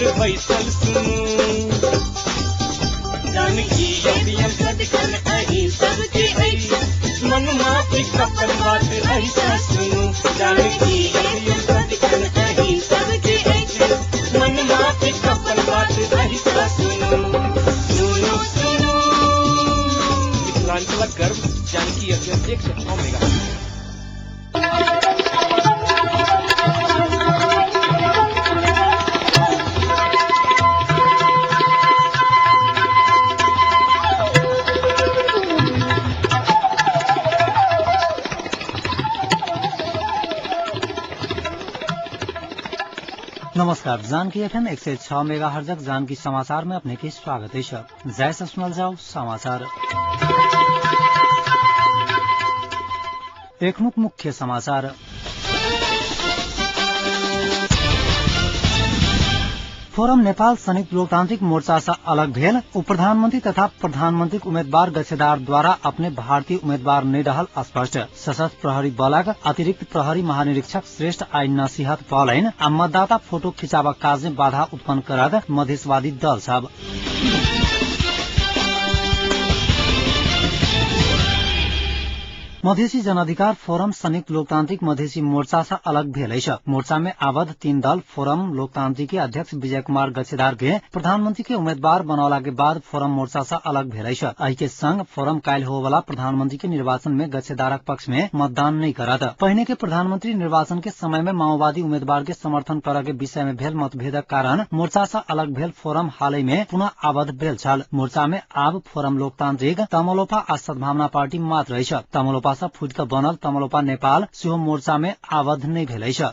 मित्र बैसल सुनू। जानकी एफएम सदिखन अहीं सबके अछि, मन माफिक अपन बात ऐसा सुनू। जानकी एफएम सदिखन अहीं सबके अछि, मन माफिक अपन बात ऐसा सुनू। सुनू सुनू मिथिलांचलक गर्व जानकी एफएम 106 मेगाहर्ट्ज। नमस्कार, जानकी एफएम 106 मेगाहर्जक जानकी समाचार में अपने के स्वागत है। जय से सुनल जाओ समाचार। एखनुक मुख्य समाचार। फोरम नेपाल संयुक्त लोकतांत्रिक मोर्चा से अलग भेल उप प्रधानमंत्री तथा प्रधानमंत्री उम्मीदवार गच्छेदार द्वारा अपने भारतीय उम्मीदवार नहीं रहल स्पष्ट। सशस्त्र प्रहरी बलक अतिरिक्त प्रहरी महानिरीक्षक श्रेष्ठ आई नसीहत पौलैन आ मतदाता फोटो खिचाबक काज में बाधा उत्पन्न करत मधेशवादी दल सब। मधेसी जनअधिकार फोरम संयुक्त लोकतांत्रिक मधेसी मोर्चा से अलग भेल अछि। मोर्चा में आबद्ध तीन दल फोरम लोकतांत्रिक के अध्यक्ष विजय कुमार गच्छेदार के प्रधानमंत्री के उम्मीदवार बनौला के बाद फोरम मोर्चा से अलग भेल अछि। एहि के संग फोरम काल्हि होवला प्रधानमंत्री के निर्वाचन में गच्छेदारक पक्ष में मतदान नहीं करत। पहिने के प्रधानमंत्री निर्वाचन के समय में माओवादी उम्मीदवार के समर्थन करऽ के विषय में भेल मतभेदक कारण मोर्चा से अलग भेल फोरम हालै में पुनः आबद्ध भेल छल। मोर्चा में आब फोरम लोकतांत्रिक, तमलोपा आ सद्भावना पार्टी मात्र अछि। तमलोपा से फूटि कऽ बनल तमलोपा नेपाल सेहो मोर्चा में आबद्ध नहि भेल अछि।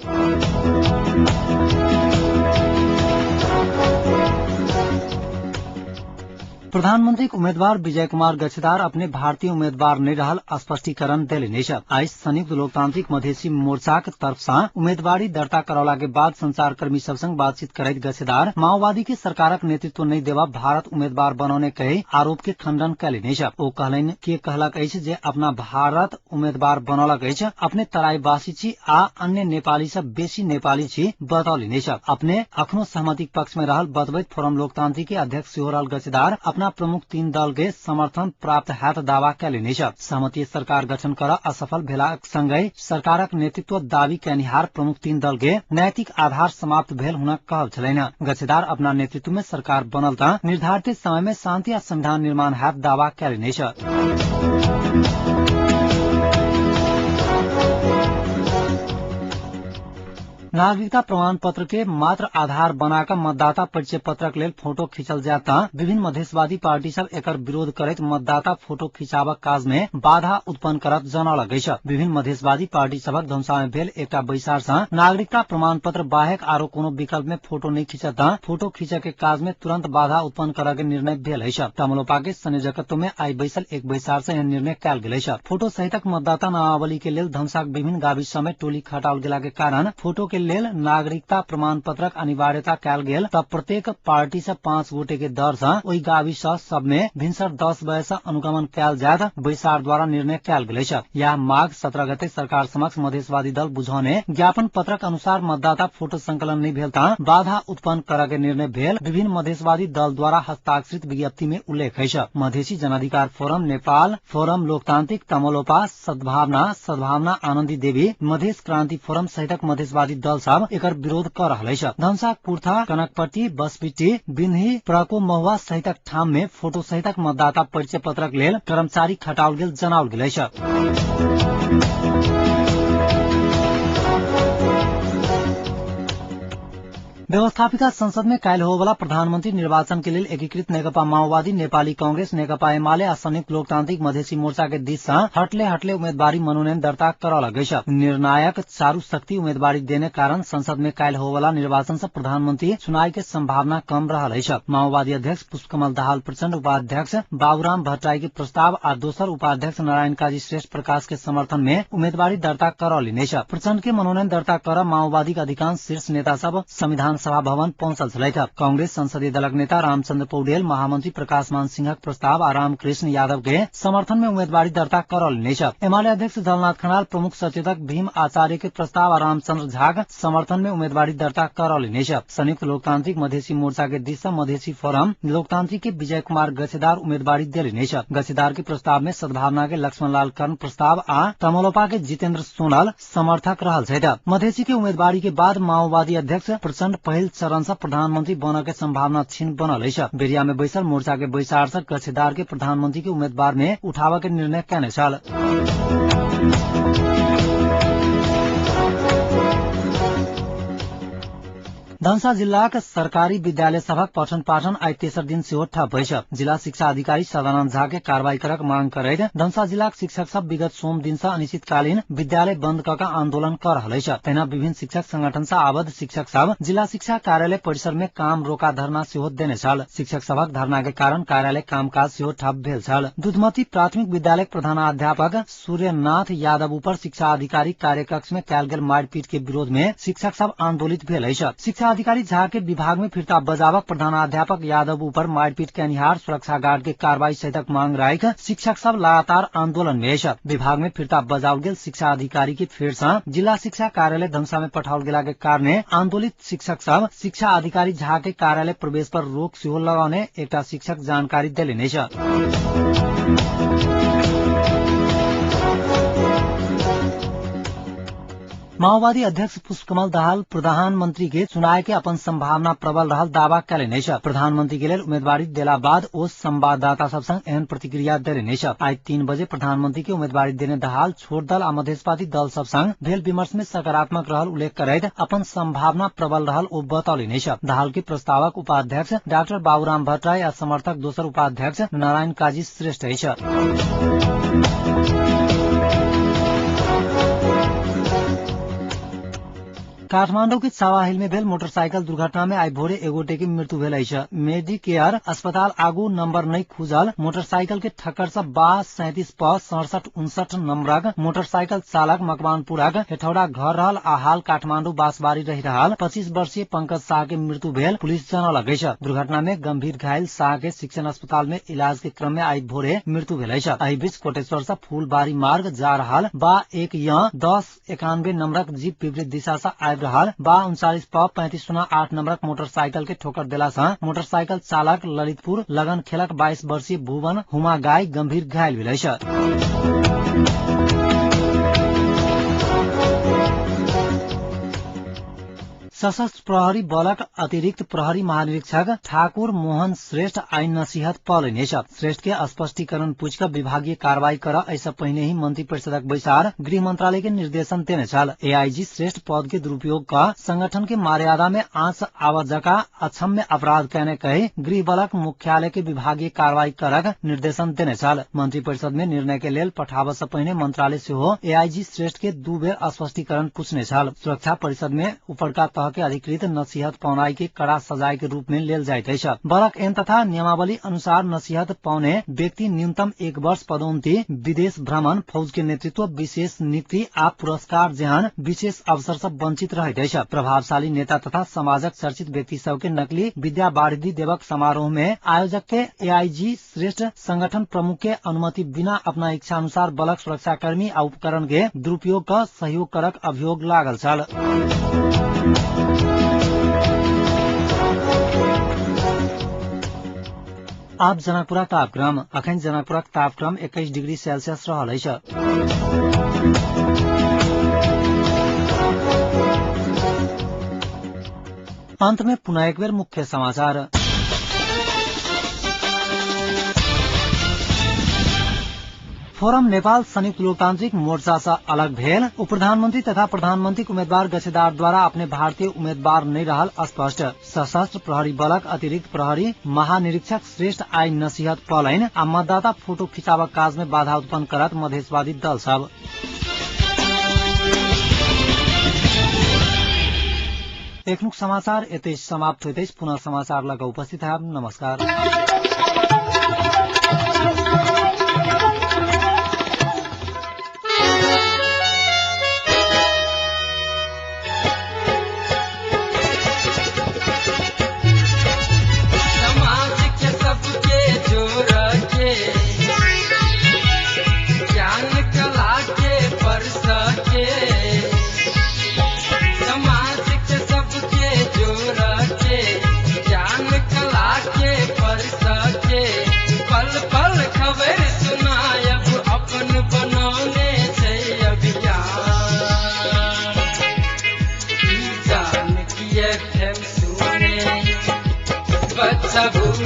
प्रधानमंत्री उम्मीदवार विजय कुमार गच्छेदार अपने भारतीय उम्मीदवार नहीं रहल स्पष्टीकरण देलनि अछि। आइ संयुक्त लोकतांत्रिक मधेसी मोर्चाक तरफ सँ उम्मीदवारी दर्ता करौला के बाद संचारकर्मी सब संग बातचीत करैत गच्छेदार माओवादी के सरकारक नेतृत्व नहीं देवा भारत उम्मीदवार बनौने कहि आरोप के खंडन कयलनि अछि। ओ कहलनि के कहलक अछि जे अपना भारत उम्मीदवार बनौलक अछि, अपने तराईवासी छी आ अन्य नेपाली सब बेसी नेपाली छी बतौलनि अछि। अपने अखनो सहमतिक पक्ष में रहल बतबैत फोरम लोकतांत्रिक के अध्यक्ष सेहो रहल गच्छेदार अपना प्रमुख तीन दल के समर्थन प्राप्त हैत दावा कयलनि अछि। सहमति सरकार गठन कर असफल भेलाक संगहि सरकारक नेतृत्व दावी कयनिहार प्रमुख तीन दल के नैतिक आधार समाप्त भेल हुनक कहब छलनि। गच्छेदार अपना नेतृत्व में सरकार बनल त निर्धारित समय में शांति आ संविधान निर्माण हैत दावा कयलनि अछि। नागरिकता प्रमाण पत्र के मात्र आधार बनाकर मतदाता परिचय पत्रक लेल फोटो खींचल जायत त विभिन्न मधेशवादी पार्टी सब एकर विरोध करैत मतदाता फोटो खिंचाबक काज में बाधा उत्पन्न करत जनौलक अछि। विभिन्न मधेशवादी पार्टी सभक धनुषा में भेल एकटा बैसार सँ नागरिकता प्रमाण पत्र बाहेक आरो कोनो विकल्प में फोटो नहि खींचत त फोटो खींचय के काज में तुरंत बाधा उत्पन्न करय के निर्णय भेल अछि। तमलोपा के संयोजकत्व में आइ बैसल एक बैसार सँ एहन निर्णय कयल गेल अछि। फोटो सहितक मतदाता नामावली के लेल धनुषाक विभिन्न गाविस सब में टोली खटाओल गेला के कारण फोटो के लेल नागरिकता प्रमाण पत्रक अनिवार्यता कयल गेल त प्रत्येक पार्टी से 5 गोटे के दर सँ ओहि गाविस सब में भिनसर 10 बजे सँ अनुगमन कयल जायत बैसार द्वारा निर्णय कयल गेल अछि। यह माघ 17 गते सरकार समक्ष मधेशवादी दल बुझौने ज्ञापन पत्रक अनुसार मतदाता फोटो संकलन नहि भेल त बाधा उत्पन्न करऽ के निर्णय भेल विभिन्न मधेशवादी दल द्वारा हस्ताक्षरित विज्ञप्ति में उल्लेख अछि। मधेसी जनाधिकार फोरम नेपाल, फोरम लोकतांत्रिक, तमलोपा, सद्भावना, सद्भावना आनन्दी देवी, मधेश क्रांति फोरम सहितक मधेशवादी दल सब एकर विरोध क रहल अछि। धनुषा, कुर्था, कनकपट्टी, बसबिट्टी, बिन्ही, प्रको, महुआ सहितक ठाम में फोटो सहितक मतदाता परिचय पत्रक लेल कर्मचारी खटाओल गेल जनाओल गेल अछि। व्यवस्थापिका संसद में काल्हि होबला प्रधानमंत्री निर्वाचन के लेल एकीकृत नेकपा माओवादी, नेपाली कांग्रेस, नेकपा एमाले आ संयुक्त लोकतांत्रिक मधेसी मोर्चा के दिस सँ हटले हटले उम्मीदवारी मनोनयन दर्ता करौलक अछि। निर्णायक चारू शक्ति उम्मीदवारी देने कारण संसद में काल्हि होबला निर्वाचन सँ प्रधानमंत्री चुनाव के संभावना कम रहल अछि। माओवादी अध्यक्ष पुष्पकमल दाहाल प्रचण्ड, उपाध्यक्ष बाबूराम भट्टराई के प्रस्ताव आ दोसर उपाध्यक्ष नारायण काजी श्रेष्ठ प्रकाश के समर्थन में उम्मीदवारी दर्ता करौलनि अछि। प्रचण्ड के मनोनयन दर्ता कर माओवादी के अधिकांश शीर्ष नेता सब संविधान जनसभा भवन पहुंचल छलथि। कांग्रेस संसदीय दलक नेता रामचंद्र पौडेल महामंत्री प्रकाश मान सिंहक प्रस्ताव आ रामकृष्ण यादव के समर्थन में उम्मीदवारी दर्ता करौलनि अछि। एमाले अध्यक्ष झलनाथ खनाल प्रमुख सचेतक भीम आचार्य के प्रस्ताव आ रामचंद्र झाक समर्थन में उम्मीदवारी दर्ता करौलनि अछि। संयुक्त लोकतांत्रिक मधेसी मोर्चा के दिस सँ मधेसी फोरम लोकतांत्रिक के विजय कुमार गछेदार उम्मीदवारी देलनि अछि। गछेदार के प्रस्ताव में सद्भावना के लक्ष्मण लाल कर्ण प्रस्ताव आ तमलोपा के जितेन्द्र सोनल समर्थक रहल छथि। मधेसी के उम्मीदवारी के बाद माओवादी अध्यक्ष प्रचण्ड पहिल चरण सँ प्रधानमंत्री बनऽ के संभावना क्षीण बनल अछि। बेरिया में बैसल मोर्चा के बैसार सँ गछेदार के प्रधानमंत्री के उम्मीदवार में उठाबऽ के निर्णय कयने छल। धनुषा जिल्लाक सरकारी विद्यालय सभक पठन पाठन आइ तेसर दिन सेहो ठप अछि। जिला शिक्षा अधिकारी सदानंद झा के कार्रवाई करक मांग करैत धनुषा जिलाक शिक्षक सब विगत सोम दिन सँ अनिश्चितकालीन विद्यालय बंद क के आंदोलन क रहल अछि। तहिना विभिन्न शिक्षक संगठन सँ आबद्ध शिक्षक सब जिला शिक्षा कार्यालय परिसर में काम रोका धरना सेहो देने छल। शिक्षक सभक धरना के कारण कार्यालय कामकाज सेहो ठप भेल छल। दूधमती प्राथमिक विद्यालय प्रधानाध्यापक सूर्यनाथ यादव ऊपर शिक्षा अधिकारी कार्यकक्ष में कयल गेल मारपीट के विरोध में शिक्षक सब आंदोलित भेल अछि। शिक्षा अधिकारी झा के विभाग में फिर्ता बजावक प्रधानाध्यापक यादव ऊपर मारपीट कयनिहार सुरक्षा गार्ड के कार्रवाई सहितक मांग राखि शिक्षक सब लगातार आंदोलन में अछि। विभाग में फिर्ता बजाओल गेल शिक्षा अधिकारी के फेर सँ जिला शिक्षा कार्यालय धनुषा में पठाओल गेला के कारणे आंदोलित शिक्षक सब शिक्षा अधिकारी झा के कार्यालय प्रवेश पर रोक सेहो लगौने एकटा शिक्षक जानकारी देलनि अछि। माओवादी अध्यक्ष पुष्पकमल दाहाल प्रधानमंत्री के चुनाव के अपन संभावना प्रबल रहल दावा कयलनि अछि। प्रधानमंत्री के लेल उम्मीदवारी देला बाद ओ संवाददाता सब संग एहन प्रतिक्रिया देलनि अछि। आइ 3 बजे प्रधानमंत्री के उम्मीदवारी देने दाहाल छोट दल आ मधेशवादी दल सब संग भेल विमर्श में सकारात्मक रहल उल्लेख करैत अपन संभावना प्रबल रहल ओ बतौलनि अछि। दाहाल के प्रस्तावक उपाध्यक्ष डाक्टर बाबूराम भट्टराई आ समर्थक दोसर उपाध्यक्ष नारायण काजी श्रेष्ठ अछि। काठमाडौँ के चावाहिल में भेल मोटरसाइकिल दुर्घटना में आइ भोरे एगोटे के मृत्यु भेल अछि। मेडिकेयर अस्पताल आगू नंबर नहि खुजल मोटरसाइकिल के ठक्कर सँ बा 37 प 67 59 नंबरक मोटरसाइकिल चालक मकवानपुरक हेठौड़ा घर रहल आ हाल काठमाडौँ बांसबारी रहि रहल 25 वर्षीय पंकज शाह के मृत्यु भेल पुलिस जनौलक अछि। दुर्घटना में गंभीर घायल शाह के शिक्षण अस्पताल में इलाज के क्रम में आइ भोरे मृत्यु भेल अछि। एहि बीच कोटेश्वर सँ फूलबारी मार्ग जा रहल बा 1 य 10 91 नंबरक जीप विपरीत दिशा सँ आबि रहल बा 39 प 35 08 नंबरक मोटरसाइकिल के ठोकर देला सँ मोटरसाइकिल चालक ललितपुर लगन खेलक 22 वर्षीय भुवन हुमा गाय गंभीर घायल भेल अछि। सशस्त्र प्रहरी बलक अतिरिक्त प्रहरी महानिरीक्षक ठाकुर मोहन श्रेष्ठ आइ नसीहत पौलनि अछि। श्रेष्ठ के स्पष्टीकरण पूछि कऽ विभागीय कार्रवाई कर एहिसँ पहिने ही मंत्री परिषदक बैसार गृह मंत्रालय के निर्देशन देने छल। एआईजी श्रेष्ठ पद के दुरुपयोग कऽ संगठन के मर्यादा में आँच आवत जका अक्षम्य अपराध कयने कहि गृह बलक मुख्यालय के विभागीय कार्रवाई करक निर्देशन देने छल। मंत्री परिषद में निर्णय के लेल पठाबऽ सँ पहिने मंत्रालय सेहो एआईजी श्रेष्ठ के 2 बेर स्पष्टीकरण पूछने छल। सुरक्षा परिषद में उपरका तह के अधिकृत नसीहत पौनाई के कड़ा सजाय के रूप में लेल जाइत अछि। बलक ऐन तथा नियमावली अनुसार नसीहत पौने व्यक्ति न्यूनतम 1 वर्ष पदोन्नति, विदेश भ्रमण, फौज के नेतृत्व, विशेष नियुक्ति आ पुरस्कार जेहन विशेष अवसर सँ वंचित रहैत अछि। प्रभावशाली नेता तथा समाजक चर्चित व्यक्ति सब के नकली विद्या वारिधि देवक समारोह में आयोजक के एआईजी श्रेष्ठ संगठन प्रमुख के अनुमति बिना अपना इच्छा अनुसार बलक सुरक्षाकर्मी आ उपकरण के दुरुपयोग क सहयोग करक अभियोग लागल छल। आब जनकपुरक तापक्रम। अखन जनकपुरक तापक्रम 21 डिग्री सेल्सियस रहल अछि। अंत में पुनः एक बेर मुख्य समाचार। फोरम नेपाल संयुक्त लोकतांत्रिक मोर्चा से अलग भेल उप प्रधानमंत्री तथा प्रधानमंत्री उम्मीदवार गछेदार द्वारा अपने भारतीय उम्मीदवार नहीं रहल स्पष्ट। सशस्त्र प्रहरी बलक अतिरिक्त प्रहरी महानिरीक्षक श्रेष्ठ आइ नसीहत पौलनि आ मतदाता फोटो खिंचावक काज में बाधा उत्पन्न करत मधेशवादी दल सब। एखनुक समाचार एतै समाप्त होइत अछि। पुनः समाचार लग उपस्थित हैब। नमस्कार।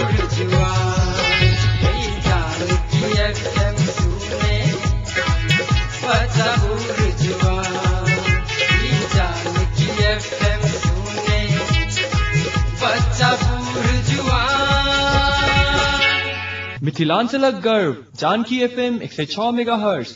बूढ़ जुआन। हे जानकी एफएम सुने बच्चा बूढ़ जुआन। ई जानकी एफएम सुने बच्चा बूढ़ जुआन। मिथिलांचलक गर्व जानकी एफएम 106 मेगाहर्ट्ज।